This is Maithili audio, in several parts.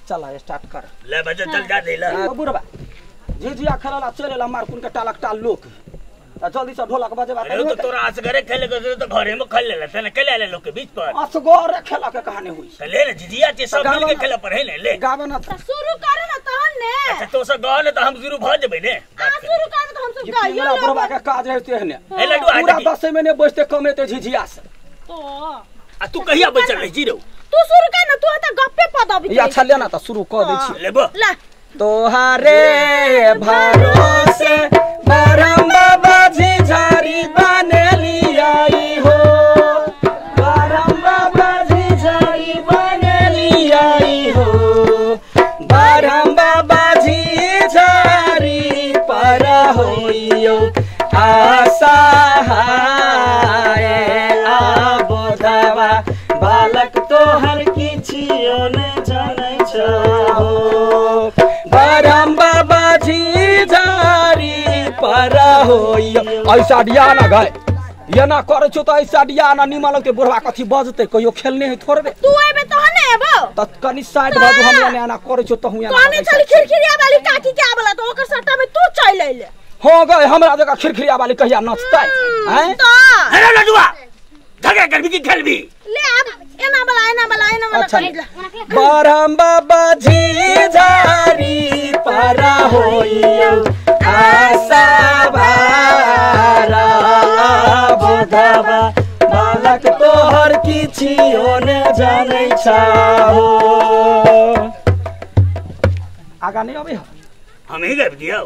चल स्टार्ट कर ले बजे चल जा दे ले बुढ़बा झिझिया खेलला चल एला मार कुन के टालक टाल लोक त जल्दी से ढोलक बजेबा अरे तो तोरा असगरे खेले के तो घरे में खेल लेला तने के ले लोग के बीच पर असगरे खेला के कहानी हुई त ले ले झिझिया के सब मिल के खेला पर है ने ले गावे ना त शुरू कर ना तहन ने अच्छा तो सब गावे त हम शुरू भ जेबै ने आ शुरू कर त हम सब गाइयो बुढ़बा के काज रहते है ने ए लड्डू पूरा 10 महीने बैठते कमेते झिझिया से तो आ तू कहिया बैठल रही जीरो तू शुरू कर ना तू त गप्पे पदबी या अच्छा लेना त शुरू क दै छी लेबो ला तोहारे भरोसे बरम बाबा झिझारी बनेली आई हो बरम बाबा झिझारी बनेली आई हो बरम बाबा झिझारी पर होइयो आशा हाय आबोधवा बालक तोहर किछियो ने जानै छो बरम बाबा झिझारी पर होइयो ऐसा डिया ना गाय ये ना करे छो त ऐसा डिया ना निमन लगते बुढ़वा कथी बजते कहियो खेलने है थोड़बे तू एबे तहन ने एबो त कनी साइड बाजू हम एना एना करे छो तहु एना कने चल खिरखिरिया वाली काकी के आबला त ओकर सट्टा में तू चल अइले हो गए हमरा जगह खिरखिरिया वाली कहिया नचतै हैं त अरे लडुआ झगड़ा करबी की खेलबी ले अब एना वाला एना वाला एना वाला अच्छा कर ले बरम बाबा झिझारी पर होइयो आशा भारा बोधवा बालक तोहर किछियो ने जानै छो आगा नहीं अबे हम ही गाबि दियौ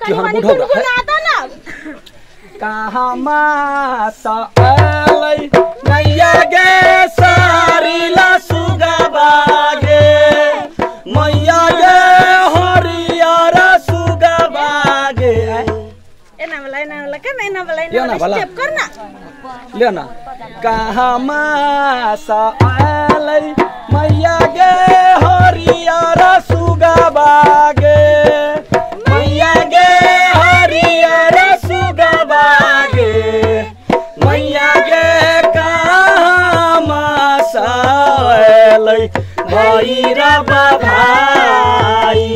कनी मनी गुनगुना ना कहाँ माता अलै नैया गे सारीला सुगबा गे मैया गे हरियर सुगबा गे एना वाला कर ना एना वाला एना वाला स्टेप कर ना ले ना कहाँ माता अलै मैया गे हरियर सुगबा गे मैया गे हरियर सुगबा गे मैया गे कहाँ अलै भैरव भाई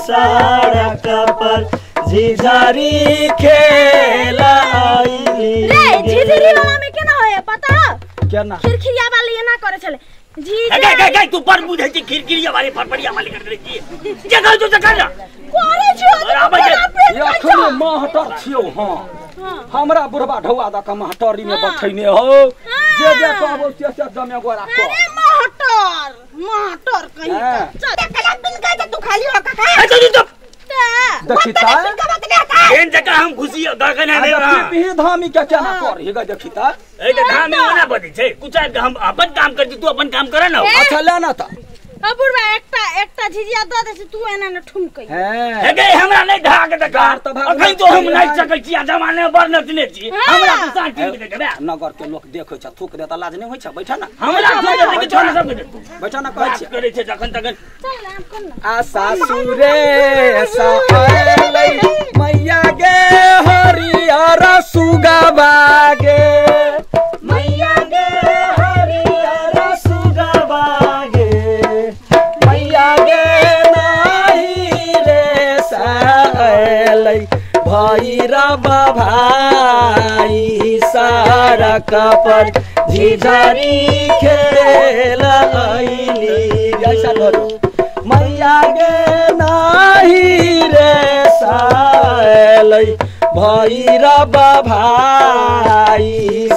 सड़क पर झिझारी खेला रे झिझरी वाला में केना होय पता केना खिरखिरिया वाली एना करे छले जी गे गे तू पर बुझै छी खिरखिरिया वाली फरफरिया वाली कर दे छी जगह तो जगह ना करे छियो अखने महटर छियो हां हमरा बुढ़बा ढौआ द के महटरी में बैठैने हो जे जे कहबो से से जमे गोरा कर अरे महटर महटर कहीं चल कला बिन गए तू खाली हो काका ए चल देखी ता एन जगह हम घुसी गगन ने देखी धामी के केना कर हे गे देखी ता ए त धामी ओना बजै छै कुछ हम अपन काम कर तू अपन काम कर ना अच्छा ले ना त बुढ़बा एकटा एकटा झिझिया द दे छै तू एना न ठुमकै हे गे हमरा नै धा के देखा अखन तो हम नै सकल छी आ जमाने बर नचने छी हमरा तो साटी के देखबे नगर के लोक देखै छ थूक देता लाज नै होइ छ बैठा ना हमरा थूक दे के छोरा सब बैठा ना कहै छी करै छै जखन तखन चल ना कर ना आ सासुरे सा अलै मैया गे हरियर सुगबा गे मैया गे हरियर सुगबा गे मैया गे नाही रे सालै भैरव भाई सड़क पर झिझारी खेल अइली ऐसा धरो मैया गे नाही रे सालै भैरव भाई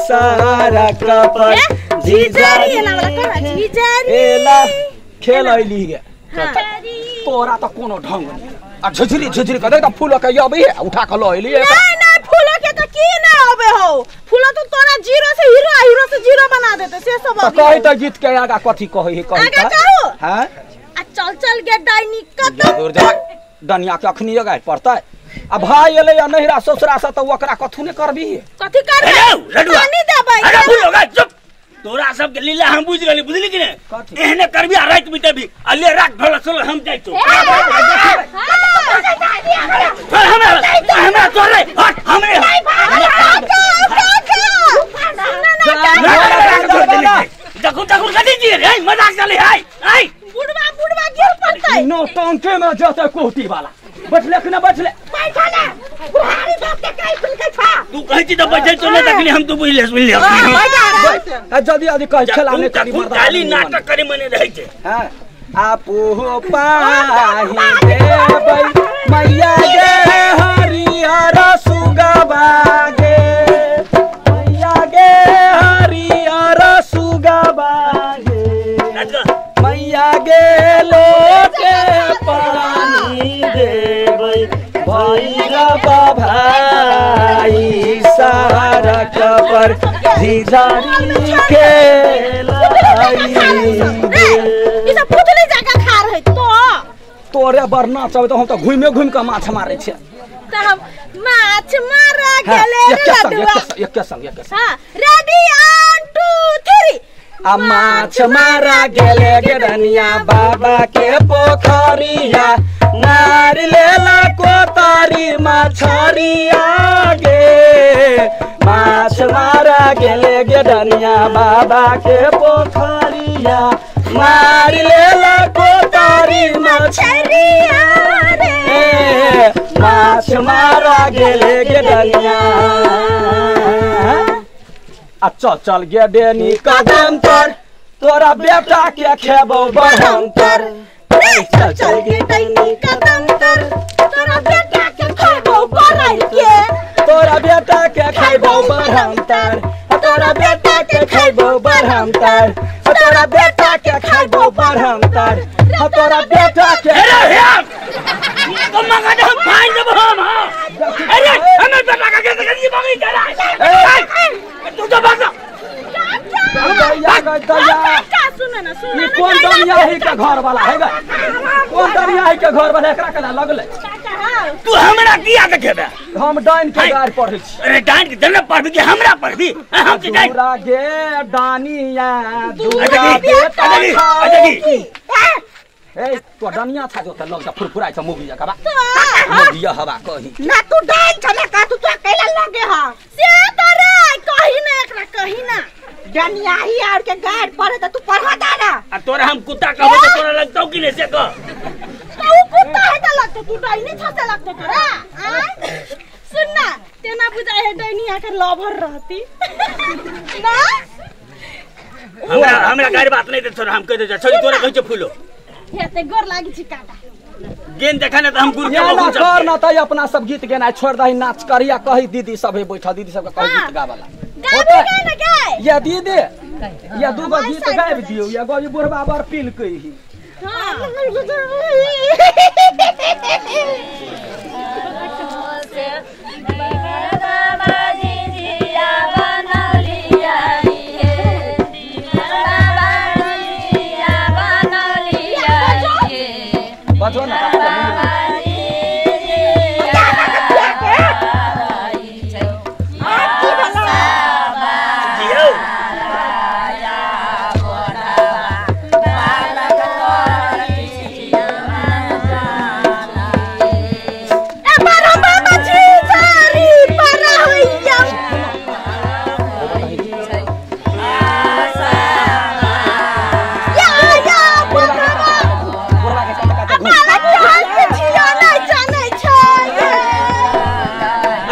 सड़क पर झिझारी एना वाला कर झिझारी एला खेल अइली गे तोरा त कोनो ढंग नहीं आ झिझरी झिझरी के देख त फूल के अबै है उठा के ल अइली नहीं नहीं फूल के त की ना अबे हो फूल तो तोरा जीरो से हीरो हीरो से जीरो बना देते से सब त कहि त गीत के आगा कथी कहै है कहि आगा कहू हां आ चल चल गे डाइनी कत दूर जा डनिया के अखनी जगह पड़तै आ भाई एलै आ नहिरा ससुरा से त ओकरा कथू ने करबी कथी करबै लडुआ पानी देबै अरे फूल होगा चुप तोरा सब के लीला हम बुझ गेली बुझली कि नहीं एहने करबी आ रात बितेबी आ ले राख ढोलक सोलक हम जाइ छौ हमरा हमरा तोरे हट हमरे देखू देखू कथी छियै रे मजाक चले हाय हाय बुढ़वा बुढ़वा के जतै नौटंकी में जतै कोहती वाला बैठले कि ना बैठले बैठले बुढ़ारी बाप के काई सुन के छा तू कहै छी त बैठै तो नै तखनी हम तो बुझले सुन ले आ जल्दी जल्दी कह खेला नै करी मर्दा खाली नाटक करे मने रहै छै हां आपो पाही देबै मैया गे हरिहर सुगबा गे मैया गे हरिहर सुगबा गे मैया गे लोटे पानी देबै भैरव भाई सारा कपर झिझारी के लाई ई सब पुतली जका खा रहे तो तोरे बर नाच आबै त हम त घुमे घुम के माछ मारै छियै त हम माछ मारा गेले रे लडुआ एके संग एके संग हां रेडी 1 2 3 आ माछ मारा गेले गेडनिया बाबा के पोखरिया मार लेला कोतारी माछरिया गे माछ मारा गेले गेडनिया बाबा के पोखरिया मार लेला कोतारी माछरिया रे माछ मारा गेले गेडनिया आ चल चल गेडनी कदम पर तोरा बेटा के खेबौ बरहम पर चल चल गेडनी कदम पर तोरा बेटा के खेबौ बरहम के तोरा बेटा के खेबौ बरहम तर तोरा बेटा के खेबौ बरहम तर तोरा बेटा के खेबौ बरहम तर तोरा बेटा के अरे हे तो मंगा दे हम फाइन देब हम हां अरे हमर बेटा के कैसे करी मांगी करा तू तो भाग जा का सुन ना सुन ई कोन दरिया है के घर वाला है गे कोन दरिया है के घर वाला एकरा केना लगले तू हमरा किया देखेबे हम डाइन के गार पढ़ै छी अरे डाइन के जने पढ़बी कि हमरा पढ़बी हम के डाइन दूरा गे डानिया दूरा बेटा अजगी ए तो डनिया था जो त लग फुरफुराइ छ मुगी जका बा मुगिया हवा कही ना तू डाइन छ ना का तू तो अकेला लगे ह से त रे कही ना एकरा कही ना डनिया ही और के गाड़ पड़े त तू पढ़ा दाना आ तोरा हम कुत्ता कहबो त तोरा लगतौ कि नै से कह त उ कुत्ता है त लगतौ तू डाइनी छ से लगतौ तोरा आ सुन ना तेना बुझाय है डनिया के लवर रहती ना हमरा हमरा गाड़ी बात नै दे छोरा हम कह दे छोरी तोरा कहै छ फूलो हेते गोर लागी छी काटा गेन देखा ना त हम गुरु के ना बहुत कर ना त अपना सब गीत गेनाइ छोड़ दही नाच करिया कही दीदी सब बैठल दीदी सब के कही गीत गावला गाबी गा ना गाय या दीदी या दूगो गीत गाबि दियौ या गो बुढ़बा बर पील कही हां बजो ना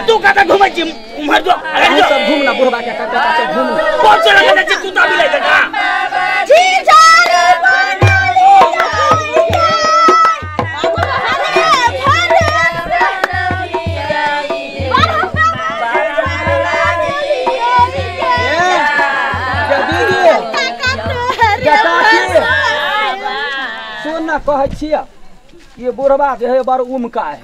उमर जो अरे सब घूमना बुढ़बा के काका से घूमना कौन से लगा दे कुत्ता भी ले का जी जारी बनली सुन ना कहै छियै ये बुढ़बा जे है बड़ उमका है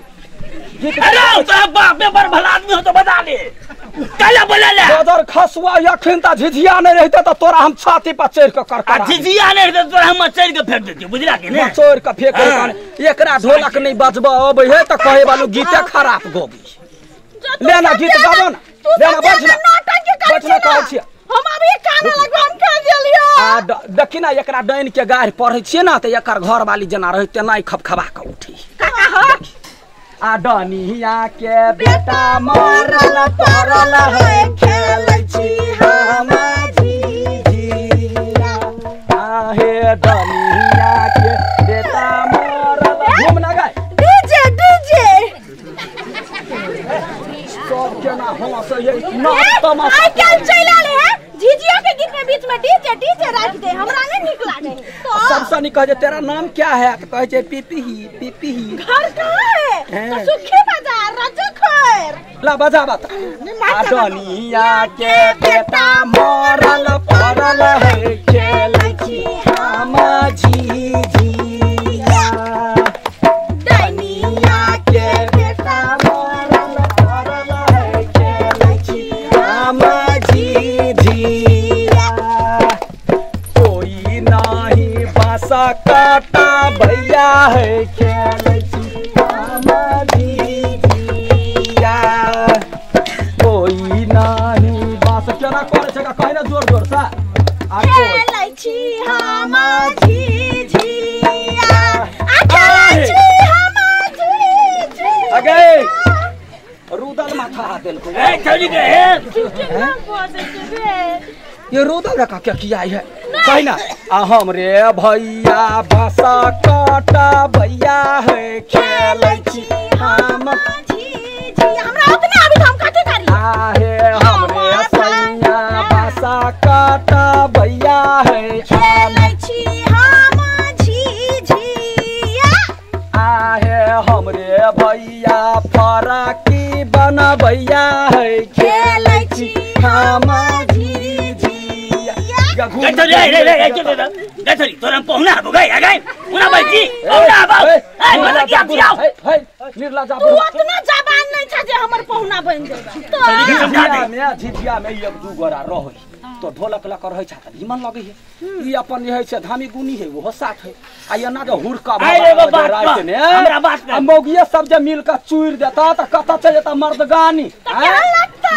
अरे तो बाप बे बड़ भला आदमी हो तो बता ले काला बोला ले बदर खसुआ अखन त झिझिया नहीं रहते त तोरा हम छाती पर चढ़ के करकरा झिझिया नहीं रहते तोरा हम चढ़ के फेंक देती बुझला कि ने चढ़ के फेंक के एकरा ढोलक नहीं बजब अबै है त कहे वालू गीते खराब गोबी लेना गीत गाबो ना लेना बैठना बैठना कहै छियै हम अभी काना लगवा हम कह देलियो आ देखि ना एकरा डाइन के गाढ़ पढ़ै छियै ना त एकर घर वाली जेना रहै तेना ही खपखपा के उठी काका हो आ डनिया के बेटा मरल परल है खेलै छी हम झिझिया आहे डनिया के बेटा तमाशा आइ काल्हि चलि आले है झिझिया के गीत में बीच में डीजे डीजे राख दे हमरा नहीं नीक लागे तो सबसे नीक कहे जे तेरा नाम क्या है तो कहे छै पीपीही पीपीही घर कहाँ है तो सुखी बाजार रजखोर ला बजा बता आदनिया के बेटा मरल परल है खेलै छी हम झिझिया डनिया के बेटा मरल परल है खेलै छी हम झिझिया कोई नाही बासा काटा भैया है खेलै छी हम झिझिया कोई नाही बास केना करे छै कहि ना जोर जोर से आ खेलै छी हम झिझिया आ खेलै छी हम झिझिया अगे रुदल माथा हाथ देलको ए चली गए हे केना बजै छै रे ये रुदल रखा क्या किया है कहि ना आ हमरे भैया बासा काटा भैया है खेलै छी हम झिझिया हमरा उतना अभी हम कथी करी आहे हमरे सैया बासा काटा भैया है खेलै छी हम झिझिया आहे हमरे भैया फराकी बनबैया है खेलै छी हम झिझिया गथरी रे रे रे गथरी तोरा पहुना आबो गए गए उना बैठी पहुना आबो ए मतलब क्या किया हे निर्ला जा तू उतना जवान नहीं छ जे हमर पहुना बन जेबा तो झिझिया में झिझिया में एक दू गोरा रहै तो ढोलक लक रहै छ त निमन लगै है ई अपन जे है से धामी गुनी है ओहो साथ है आ एना जे हुड़का बात ने हमरा बात आ मौगिए सब जे मिल के चूर देता त कत चल जेता मर्दगानी त केहन लगता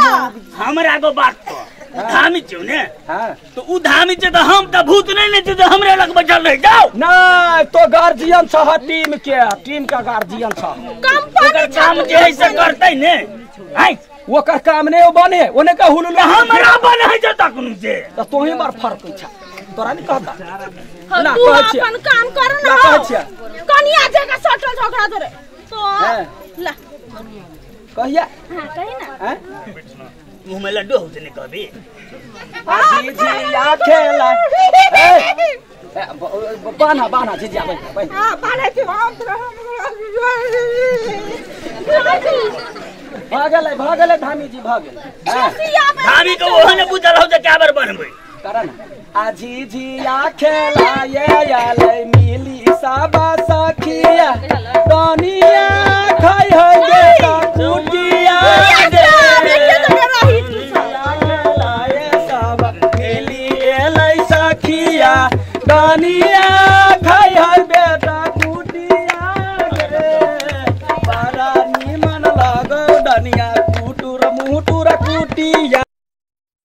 हमरा को बात को धामी छौ ने हां तो उ धामी छे त हम त भूत नहीं ने छे हमरे लग बैठल रह जाओ नहीं तो गार्जियन छ टीम के गार्जियन छ कंपनी काम जे है से करतै ने हाय ओकर काम ने बने ओने का हुलुल हमरा बने है जता कोनो से त तोही मार फर्क छ तोरा नहीं कहता ना तू अपन काम कर ना कनिया जगह सटल झगड़ा धरे तो ला कहिया हां कहि ना हैं मुंह में लड्डू होते ने कभी झिझिया खेला ए बाना बाना झिझिया बैठ हां बाना छी हम भगले धामी जी भगले धामी को ओहने ने बुझल हो जे क्या बार बनबै करन आ झिझिया खेला ये आले मिली सबा सखिया दुनिया खाई है बेटा कुटिया दुनिया